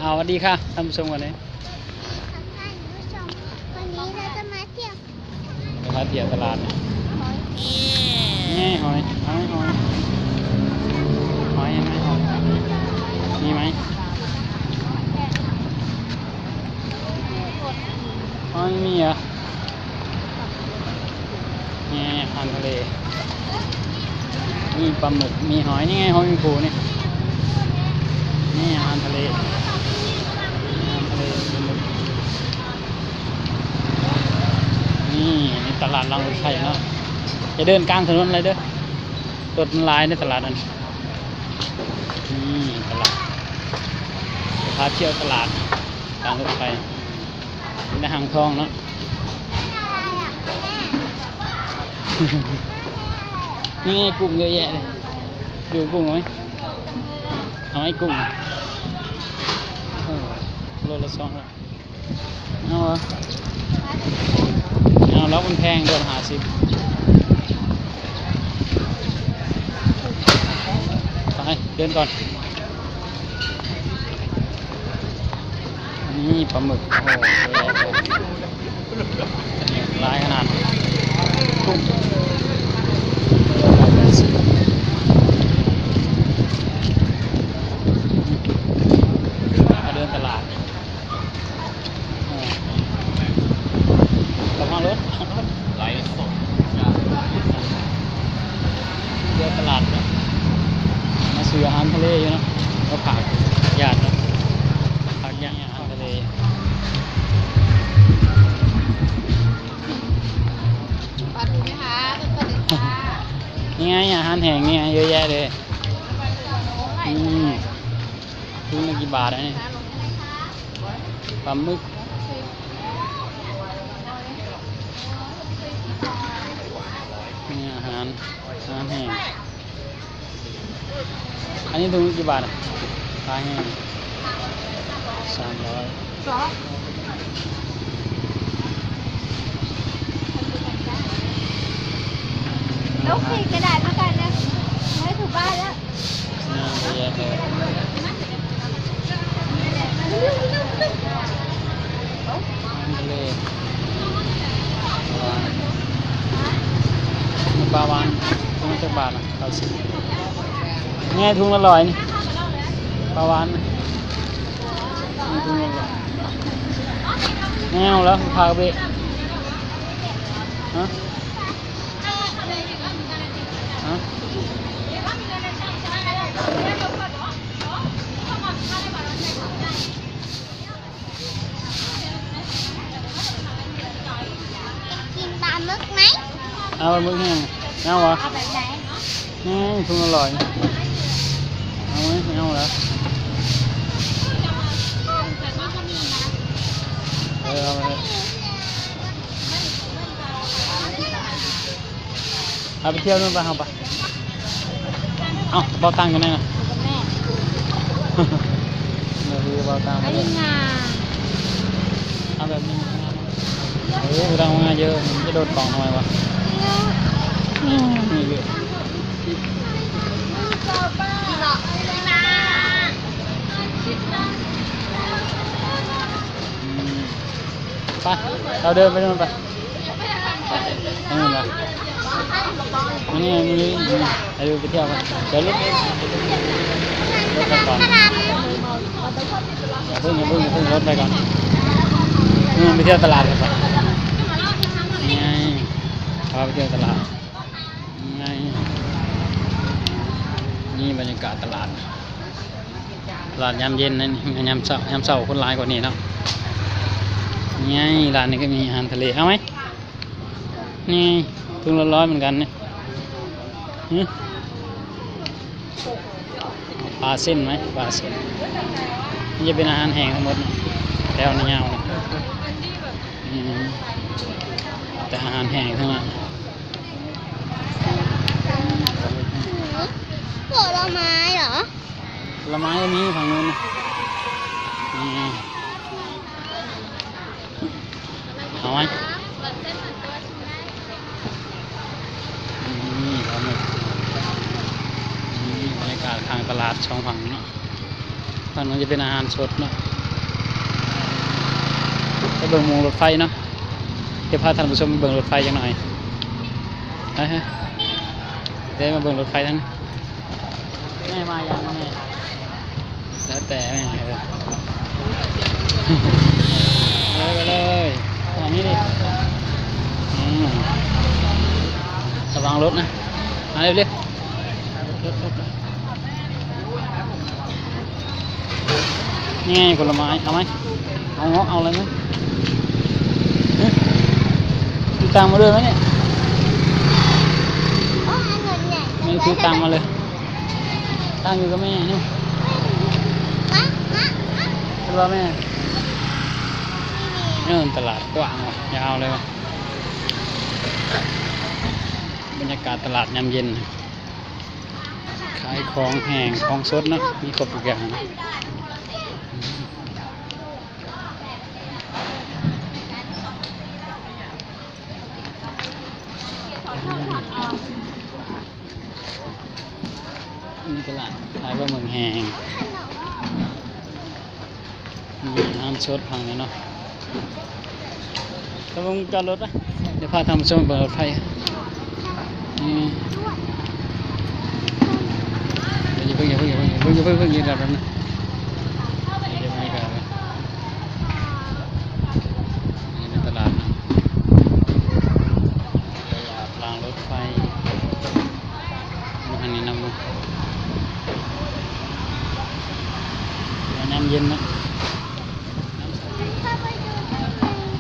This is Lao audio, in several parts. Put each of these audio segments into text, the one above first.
สวัสดีค่ะท่านผู้ชม วันนี้ สวัสดีค่ะท่านผู้ชม วันนี้เราจะมาเที่ยว จะพาเที่ยวตลาด หอย นี่หอย หอย หอย หอย เห็นไหม หอย มีไหม หอย มีเหรอ นี่อาหารทะเล มีปลาหมึก มีหอย นี่ไง หอยแมงภู่นี่ นี่อาหารทะเล อาหารทะเล ปลาหมึก นี่ นี่ตลาดรางรถไฟเนาะ อย่าเดินกลางถนนเลยเด้อ รถมันหลายในตลาดนั่น นี่ตลาด พาเที่ยวตลาดรางรถไฟ ในอ่างทองเนาะ นี่ไงกุ้งเยอะแยะเลย ดูกุ้งไหม เอาไหมกุ้ง เออ โลละสองร้อย เอาเหรอ เอา แล้วมันแพง โลละห้าสิบ ไป เดินก่อน นี่ปลาหมึก โอ้โห หลายขนาด กุ้ง มาเดินตลาด อ่า กลับมารถ ไลฟ์สด เที่ยวตลาดเนาะ มาซื้ออาหารทะเลอยู่เนาะ ก็ฝากญาติเนาะ ฝากญาติอาหารทะเล ปลาทูไหมคะ สดๆเลยค่ะ นี่ไง อาหารแห้งนี่ไง เยอะแยะเลย อืม ถุงละกี่บาทอันนี้ ปลาหมึก นี่อาหาร อาหารแห้ง อันนี้ถุงละกี่บาทอะ ปลาแห้ง สามร้อย โอเค กระดาษเท่ากันนะ ไม่ถูกบ้านแล้ว นี่เยอะแยะเลย อาหารทะเล ปลาหวาน ปลาหวาน ถุงละจักบาทล่ะ เก้าสิบ นี่ไง ถุงละร้อยนี่ ปลาหวานนี่ นี่ถุงละร้อย แนวแล้ว พาเบะ ฮะ ฮะ กินปลาหมึกไหม เอาปลาหมึกแห้ง เอาเหรอ เอาแบบไหน อืม ถุงละร้อย เอาไหม เอาเหรอ เออ เอาไปเลย เอาไปเที่ยวนู่นไป เอาไป เอากระเป๋าตังค์อยู่ไหนน่ะ แม่ เดี๋ยวมีกระเป๋าตังค์ อันนี้งา เอาแบบนี้ เออ ไปทำงานเยอะ มันจะโดนของทำไมวะ อืม นี่เลย อืม ไป เราเดินไปนู่นไป อันนี้นะ อันนี้ อันนี้ อันนี้ ไปเที่ยวกัน เดี๋ยวรถ รถไปก่อน อย่าเพิ่ง อย่าเพิ่ง อย่าเพิ่ง รถไปก่อน นี่ไปเที่ยวตลาดกันไป นี่ไง พาไปเที่ยวตลาด นี่ไง นี่บรรยากาศตลาด ตลาดยามเย็นนั่น ยามเช้า ยามเช้าคนหลายกว่านี้เนาะ นี่ไง ร้านนี้ก็มีอาหารทะเล เอาไหม นี่ ถุงละร้อยเหมือนกันนี่ หึ ปลาเส้นไหม ปลาเส้น มันจะเป็นอาหารแห้งทั้งหมดนี่ แถวนี้ยาวนี่ อืม แต่อาหารแห้งทั้งนั้น ผลไม้เหรอ ผลไม้ก็มีฝั่งนู้นนะ นี่ เอาไหม นี่ ปลาหมึก นี่ บรรยากาศข้างตลาดสองฝั่งเนาะ ฝั่งนู้นจะเป็นอาหารสดเนาะ ເບິ່ງໂມງລົດໄຟເນາະ ຈະພາທ່ານຜູ້ຊົມເບິ່ງລົດໄຟຈັກໜ່ອຍ. ໄປເຮີ້ ເດີນມາເບິ່ງລົດໄຟທາງນີ້. ແມ່ມາຍັງແມ່? ແລ້ວແຕ່ແມ່ ເອີ ເອີ ໄປເລີຍ ອັນນີ້ດິ ອືມ ລະວັງລົດນະ ມາເລັວໆ. ນີ້ໄງຜົນລະໄມ້ ເອົາໄໝ? ເອົາເງາະ ເອົາອະໄລໄໝ? ຮະ? ຖືຕັງມາດ້ວຍໄໝນີ້? ແມ່ຖືຕັງມາເລີຍ ຕັ້ງຢູ່ກັບແມ່ນີ້ ເຫັນບໍ່ແມ່? ເອີ ຕະຫຼາດກວ້າງວ່ະ ຍາວເລີຍວ່ະ ບັນຍາກາດຕະຫຼາດຍາມເຢັນ. ຂາຍຂອງແຫ້ງ ຂອງສົດເນາະ ມີຄົບທຸກຢ່າງ. ນີ້ຕະຫຼາດຂາຍປາໝຶກແຫ້ງ. ມີອາຫານສົດພັງເລີຍເນາະ ລະວັງຈອດລົດນະ ດຽວພາທ່ານຜູ້ຊົມໄປເບິ່ງລົດໄຟ. ອືມ ຢ່າເພິ່ງ ຢ່າເພິ່ງ ຢ່າເພິ່ງ ຢ່າເພິ່ງ ຢ່າເພິ່ງ ຢ່າເພິ່ງ ຢ່າເພິ່ງ ຢ່າເພິ່ງ ນີ້ເປັນຕະຫຼາດນະ ຕະຫຼາດລາງລົດໄຟ. ມາທາງນີ້ນຳ ຍາມເຢັນເນາະ.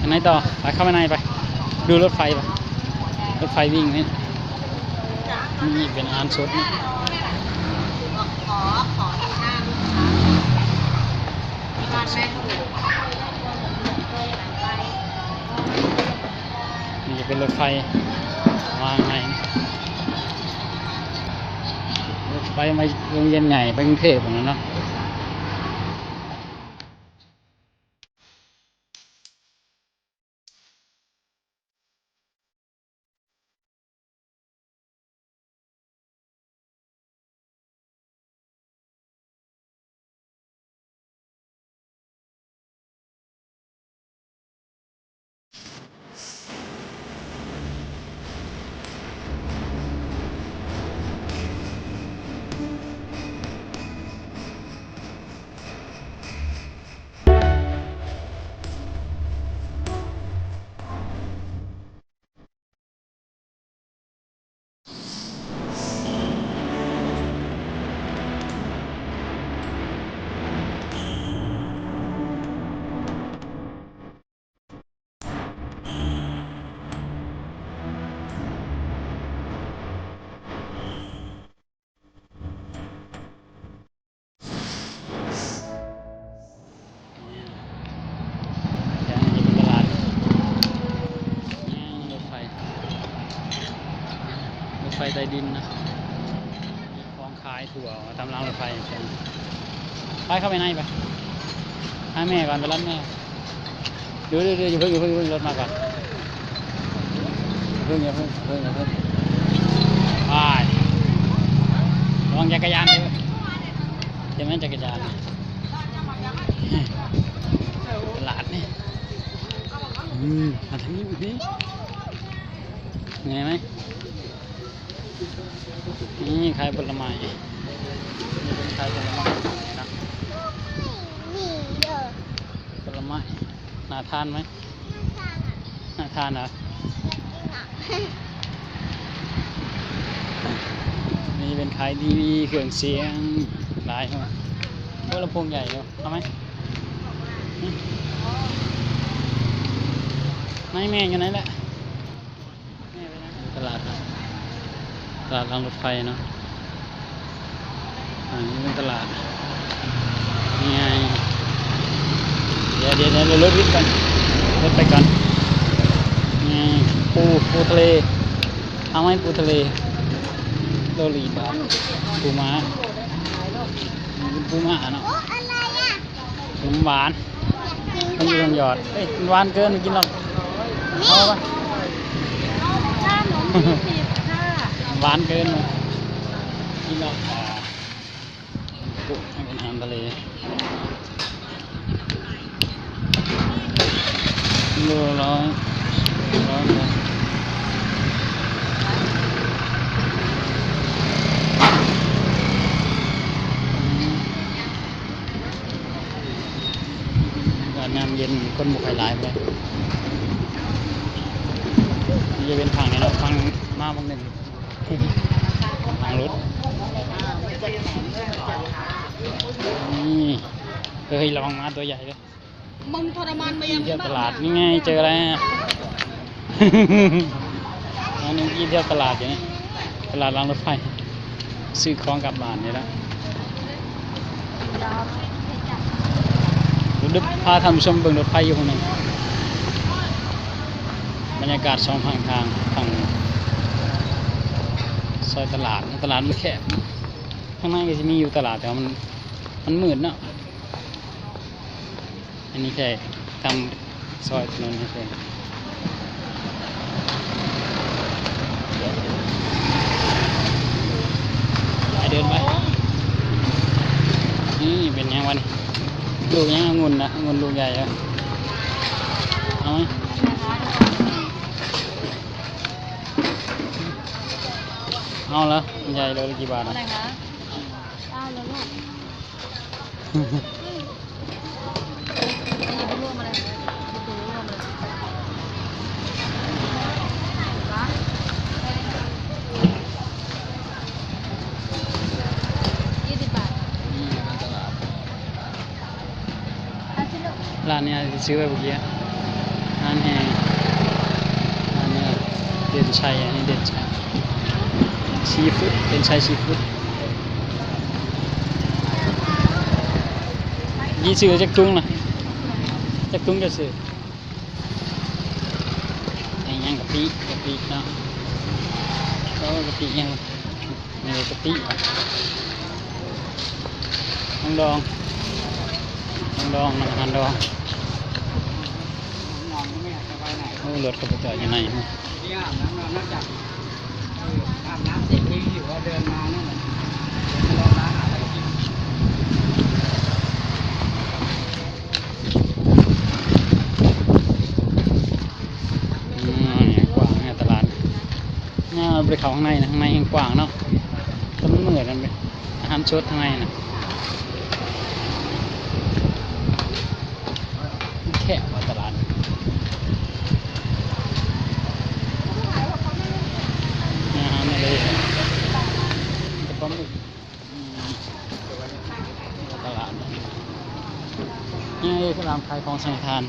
ທາງໃນຕໍ່ ໄປເຂົ້າໄປໃນໄປ ດູລົດໄຟໄປ ລົດໄຟວິ່ງນີ້ ນີ້ເປັນອາຫານສົດນີ້. ນີ້ຈະເປັນລົດໄຟມາໃໝ່ ລົດໄຟມາໂຮງຮຽນໃຫຍ່ໄປກຸງເທບພຸ້ນນະເນາະ.ນີ້ເປັນຕະຫຼາດ ນີ້ລົດໄຟ ລົດໄຟໃຕ້ດິນນະ ມີຂອງຂາຍທົ່ວຕາມລາງລົດໄຟ. ໄປເຂົ້າໄປໃນໄປ ຫາແມ່ກ່ອນ ໄປລັດແມ່. ເດີໆໆ ຢ່າເພິ່ງ ຢ່າເພິ່ງ ລົດມາກ່ອນ ຢ່າເພິ່ງ ຢ່າເພິ່ງ ຢ່າເພິ່ງ ຢ່າເພິ່ງ ໄປ ລະວັງຈັກກະຍານເດີ ຈະແມ່ນຈັກກະຍານ. ຕະຫຼາດນີ້ ອືມ ມາທາງນີ້ ເຫັນໄໝ? ນີ້ຂາຍຜົນລະໄມ້ ນີ້ເປັນຂາຍຜົນລະໄມ້ນະ ຜົນລະໄມ້ ໜ້າທານໄໝ? ໜ້າທານ ໜ້າທານເຫາະ. ນີ້ເປັນຂາຍທີວີ ເຄື່ອງສຽງຫຼາຍເນາະ. ໂອ້ ລຳໂພງໃຫຍ່ເນາະ ເອົາໄໝ? ໃນແມ່ຢູ່ໃນແຫຼະ. ຕະຫຼາດ ຕະຫຼາດລາງລົດໄຟເນາະ. ອັນນີ້ເປັນຕະຫຼາດ ນີ້ໄງ ດຽວໆ ລົດວິດກ່ອນ ລົດໄປກ່ອນ. ນີ້ ປູ ປູທະເລ ເອົາໄໝ ປູທະເລ ໂລລີບາດ ປູມ້າ ເປັນປູມ້າເນາະ. ຂະໜົມຫວານ ມັນຢູ່ເທິງຍອດ. ເອີຍ ມັນຫວານເກີນ ກິນແລ້ວ ເອົາໄປ. ຫວານເກີນ ກິນແລ້ວ. ອາ ກຸ້ງ ເປັນອາຫານທະເລ. ໂລລະຮ້ອຍ ຮ້ອຍບາດ. ອາກາດຍາມເຢັນຄົນບໍ່ຄ່ອຍຫຼາຍປານໃດ. ນີ້ຈະເປັນຝັ່ງນີ້ເນາະ, ຝັ່ງມາຝັ່ງໜຶ່ງ ທາງລົດ. ນີ້ ເຮີ້ຍ ລະວັງໝາຕົວໃຫຍ່ເດີ້. ມຶງທໍລະມານມາຍັງ ທີ່ທ່ຽວຕະຫຼາດ ນີ້ໄງ ເຈີແລ້ວ. ອັນນີ້ທີ່ທ່ຽວຕະຫຼາດຢູ່ນີ້ ຕະຫຼາດລາງລົດໄຟ ຊື້ຂອງກັບບ້ານນີ້ລະ. ດຽວພາທ່ານຜູ້ຊົມເບິ່ງລົດໄຟຢູ່ຂ້າງໃນ ບັນຍາກາດສອງຂ້າງທາງ ຝັ່ງຊອຍຕະຫຼາດ. ຕະຫຼາດມັນແຄບ, ຂ້າງໃນກໍຊິມີຢູ່ຕະຫຼາດ ແຕ່ວ່າມັນ ມັນມືດເນາະ. ອັນນີ້ແຄ່ທາງຊອຍຖະໜົນເລີຍ ໄປເດີນໄປ. ນີ້ເປັນຫຍັງວະນີ້? ລູກຫຍັງ? ອະງຸ່ນນະ, ອະງຸ່ນລູກໃຫຍ່ເດີ້. ເອົາໄໝ? ເອົາລະ ໃຫຍ່ໂລລະກີ່ບາດນະ? ເອົາລະລູກ. ຮ້ານນີ້ຊື້ໄວ້ເມື່ອກີ້ ຮ້ານແຮງ ຮ້ານນີ້ເດັ່ນໄຊ ອັນນີ້ເດັ່ນໄຊ ຊີຟູດ ເດັ່ນໄຊຊີຟູດ. ນີ້ຊື້ຈັກຖົງນະ? ຈັກຖົງຈະຊື້? ອີຫຍັງ ກະປິ ກະປິເນາະ. ໂອ້ ກະປິຫຍັງ? ນີ້ກະປິ ນ້ຳດອງ ນ້ຳດອງ ນ້ຳອາຫານດອງ. ໂອ້ ລົດເຂົາໄປຈອດຢູ່ໃນ. ອືມ ກວ້າງແຮງຕະຫຼາດ. ເຮົາບໍ່ໄດ້ເຂົ້າຂ້າງໃນນະ, ຂ້າງໃນແຮ່ງກວ້າງເນາະ. ແຕ່ມັນມືດ ມັນເປັນອາຫານສົດຂ້າງໃນນະ. ແຄບວ່າຕະຫຼາດ ອາຫານທະເລ ປາໝຶກ. ອືມ ຕະຫຼາດ ນີ້ຄືຮ້ານຂາຍຂອງສັງກະທານ.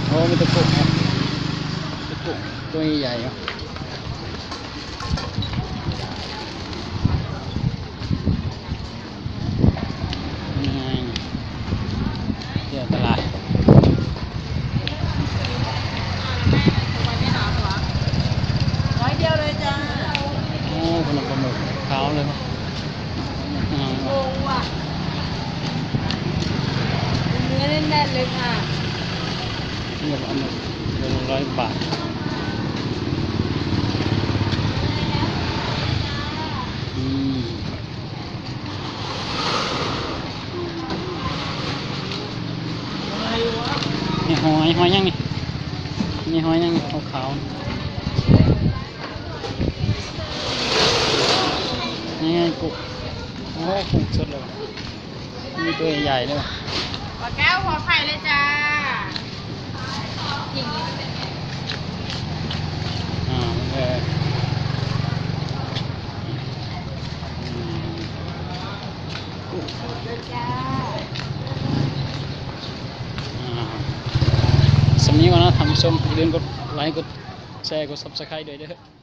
ໂອ້ ມີແຕ່ກຸ້ງ ມີແຕ່ກຸ້ງ ຕົວໃຫຍ່ໆ. ນີ້ ທ່ຽວຕະຫຼາດ. ຮ້ອຍດຽວເລີຍຈ້າ. ໂອ້ ເພິ່ນເອົາປາໝຶກຂາວເລີຍເນາະ. ໂອ້ ເນື້ອແໜ້ນໆເລີຍຄ່ະ. ນີ້ປາໝຶກ ໂລລະຮ້ອຍກວ່າບາດ. ອືມ. ນີ້ຫອຍ ຫອຍຫຍັງນີ້? ນີ້ຫອຍຫຍັງຂາວໆ? ນີ້ໄງ ກຸ້ງ. ໂອ້ ກຸ້ງສົດເລີຍ. ມີຕົວໃຫຍ່ເດີ້. ປາແກ້ວຫົວໄຂ່ເລີຍຈ້າ. ອ່າ ເອີ ອືມ ອ່າ ສ່ຳນີ້ກ່ອນເນາະທ່ານຜູ້ຊົມ. ຢ່າລືມກົດໄລ ກົດແຊ ກົດ Subscribe ດ້ວຍເດີ້.